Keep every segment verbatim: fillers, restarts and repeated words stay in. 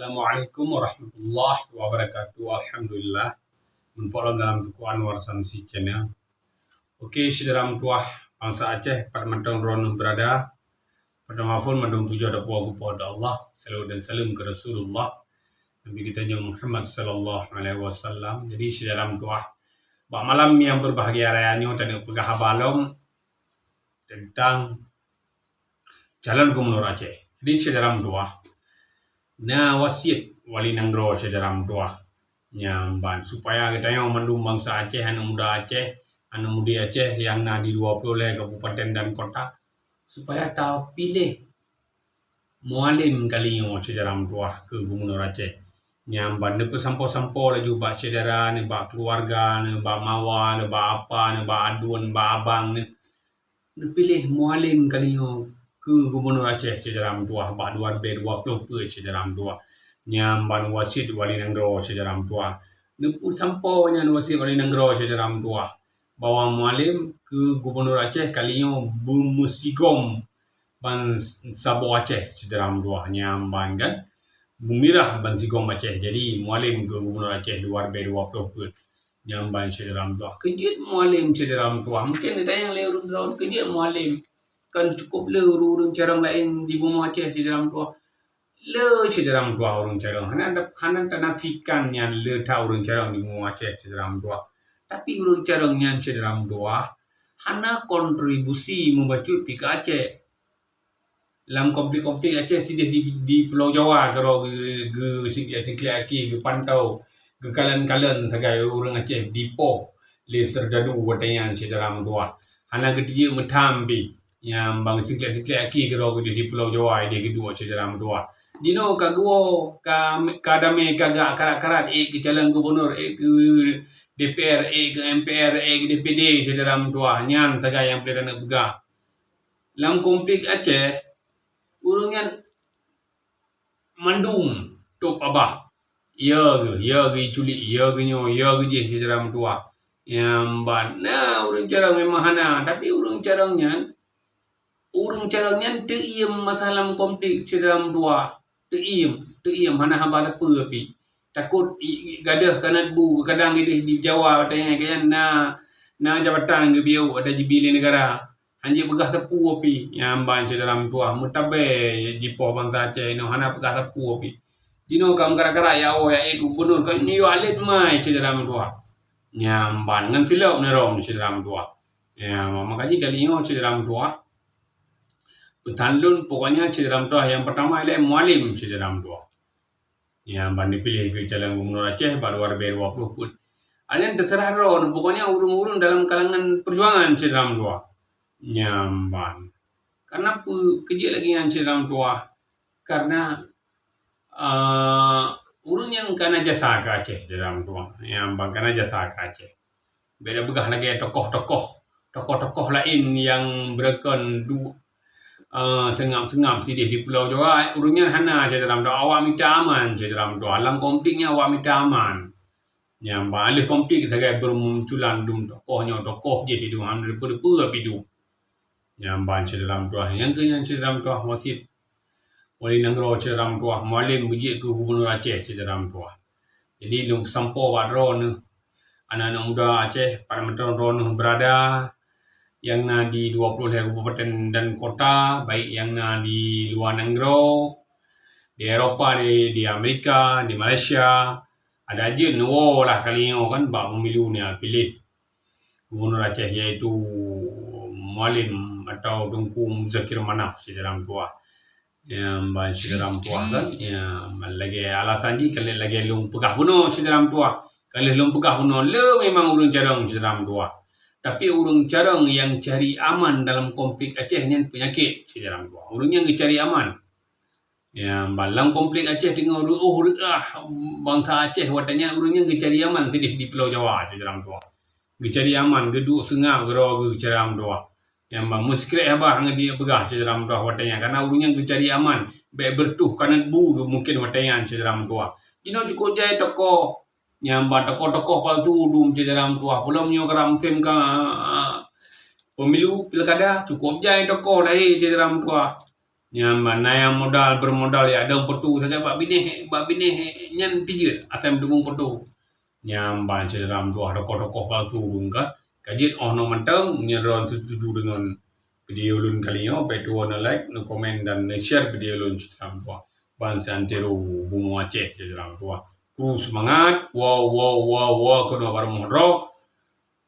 Assalamualaikum warahmatullahi wabarakatuh. Alhamdulillah. Meunoe lom dalam Teuku Anwar Sanusi Channel. Oke, syedara meutuah bansa Aceh, pat mantong droeneuh beurada. Peurtama phon mandum pujoe dan puja keu Po teu Allah, salawat dan saleuem keu Rasulullah, Nabi geutanyoe Muhammad sallallahu alaihi wasallam. Jadi, syedara meutuah, bak malam nyang beubahgia raya nyoe, taneuk peugah haba lom teuntang calon gubunur Aceh. Jadi, syedara meutuah, na wasiet wali nanggroe syedara meutuah nyang ban, supaya geutanyoe mandum bansa Aceh, aneuk muda Aceh, aneuk mudi Aceh nyang na di dua ploh lhèe kabupaten dan kota, supaya tapiléh Mualem kali nyoe syedara meutuah keu gubunur Aceh. Nyang ban neupeusampoe-sampoe laju bak syedara, nibak keuluwarga, nibak mawa, nibak apa, nibak aduen, nibak abang, neupiléh Mualem kali nyoe keu gubunur Aceh syedara meutuah bak dua ribèe dua ploh peuet syedara meutuah. Nyang ban wasiet wali nanggroe syedara meutuah. Neupeusampoe nyan wasiet wali nanggroe syedara meutuah. Bahwa Mualem keu gubunur Aceh kali nyoe beumeusigom ban saboh Aceh syedara meutuah nyang ban kan. Beumirah ban sigom Aceh. Jadi Mualem keu gubunur Aceh dua ribèe dua ploh peuet nyang ban syedara meutuah. Keujeuet Mualem syedara meutuah. Mungken ada nyang lé ureueng droe keujeuet Mualem. Kan cukup le ureueng-ureueng carông laén di bumoe Aceh syedara meutuah. Le syedara meutuah ureueng carông, hana, hana tanafikan nyan le that ureueng carông di bumoe Aceh syedara meutuah. Tapi ureueng carông nyan syedara meutuah hana kontribusi mubacut pih keu Aceh. Lam konflik-konflik Aceh sideh di, di Pulau Jawa keudroe geu-, geusingklek-singklek akhé, geupantau, geukalon-kalon sagai ureueng Aceh dipoh lé seurdadu watèe nyan syedara meutuah. Hana geutijeuet meutham pih. Nyang ban singklek-singklek akhé keudroe keudeh di Pulau Jawa ideh geuduek syedara meutuah. Jinoe ka geuwoe, ka, ka damé, ka gak karat-karat, ék keu calon gubunur, ék keu D P R, ék keu M P R, ék keu D P D syedara meutuah. Nyan sagai nyang peureulèe taneuk peugah. Lam konflik Aceh, ureueng nyan mandum tôb babah. Ya geuh, ya geuh culik, ya geuh nyoe, ya geuh jih syedara meutuah. Nyang ban na ureueng carông memang hana, tapi ureueng carông nyan, ureueng carông nyan teuiem masa lam konflik syedara meutuah. Teuiem, teuiem hana haba sapeue pih. Takot i, i, gadôh kanat bu, kadang ideh di Jawa watèe nyan, na, na jabatan geubiyeu watèe jibi lé neugara. Hanjeuet peugah sapeue pih, nyang ban syedara meutuah, meutabé jipoh bansa Aceh inoe hana peugah sapeue pih. Jinoe ka meukarat-karat ya Allah, ya ék gubunur, ka nyoe alét mai syedara meutuah. Nyang ban ngon silop neurôm syedara meutuah. Ya, maka jih kali nyoe syedara meutuah. Peusan lôn pokoknya syedara meutuah nyang peurtama ilèe Mualem syedara meutuah. Nyang ban neupiléh keu calon gubunur Aceh bak dua ribèe dua ploh peuet. Alèh teuseurah droeneuh, pokoknya ureueng-ureueng dalam kalangan peujuangan syedara meutuah. Nyang ban. Karena peue keujeuet lagèe nyan syedara meutuah? Karena, eee, ureueng nyan ka na jasa keu Aceh syedara meutuah. Nyang ban ka na jasa keu Aceh. Beda peugah lagèe tokoh-tokoh, tokoh-tokoh laén nyang beureukan du-, eh, seungab-seungab sideh di Pulau Jawa, ureueng nyan hana syedara meutuah, awak mita aman syedara meutuah. Lam konflik nyan awak mita aman. Nyang ban lheueh konflik sagai beureumunculan dum tokoh nyoe, tokoh jih pih dum, hana peue-peue pih dum. Nyang ban syedara meutuah, nyang keu nyan syedara meutuah wasiet wali nanggroe syedara meutuah, Mualem beujeuet keu gubunur Aceh syedara meutuah. Jadi lôn peusampoe bak droeneuh, aneuk-aneuk muda Aceh, pat mantong droeneuh beurada, nyang na di dua ploh lhèe kabupaten dan kota, baik nyang na di luwa nanggroe, di Eropa, di, di Amerika, di Malaysia, adak jeuet neuwoe lah kali nyoe kan bak pemilu nyoe piléh gubunur Aceh, yaitu Mualem atau Teungku Muzakir Manaf syedara meutuah. Nyang ban syedara meutuah kan, ya, lagèe alasan jih ka lheueh lagèe lôn peugah bunoe syedara meutuah. Ka lheueh lôn peugah bunoe, le memang ureueng carông syedara meutuah. Tapi ureueng carông nyang cari aman dalam konflik Aceh nyan peunyakét syedara meutuah. Ureueng nyan geucari aman. Ya, ban lam konflik Aceh teungoh reuôh reuah bansa Aceh watèe nyan, ureueng nyan geucari aman sideh di Pulau Jawa syedara meutuah. Geucari aman, geuduek seungab keudroe geuh syedara meutuah. Nyang ban meusikrek haba ngon jih peugah syedara meutuah watèe nyan, karena ureueng nyan geucari aman, bèk beureutoh kanat bu geuh mungken watèe nyan syedara meutuah. Jinoe cukôp jai tokoh, nyang ban tokoh-tokoh palsu dum syedara meutuah. Peulom nyoe karab musém ka, pemilu, pilkada, cukôp jai tokoh lahé syedara meutuah. Nyan ban na nyang modal, bermodal jak dong peutu sagai bak binéh, bak binéh nyan pijeuet asai meuteumeung peutu. Nyan ban syedara meutuah, tokoh-tokoh palsu dong ka. Ka jeuet 'oh noe mantong, meunyoe droe setuju deungon video lôn kali nyoe, bèk tuwoe neu-like, neukomen dan neu-share video lôn syedara meutuah. Ban santiro bumoe Aceh syedara meutuah. Kru seumangat, wow, wow, wow, wow, keunoe baroe moh droe.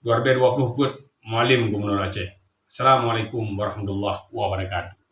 Dua ribèe dua ploh peuet, Mualem Gubernur Aceh. Assalamualaikum warahmatullahi wabarakatuh.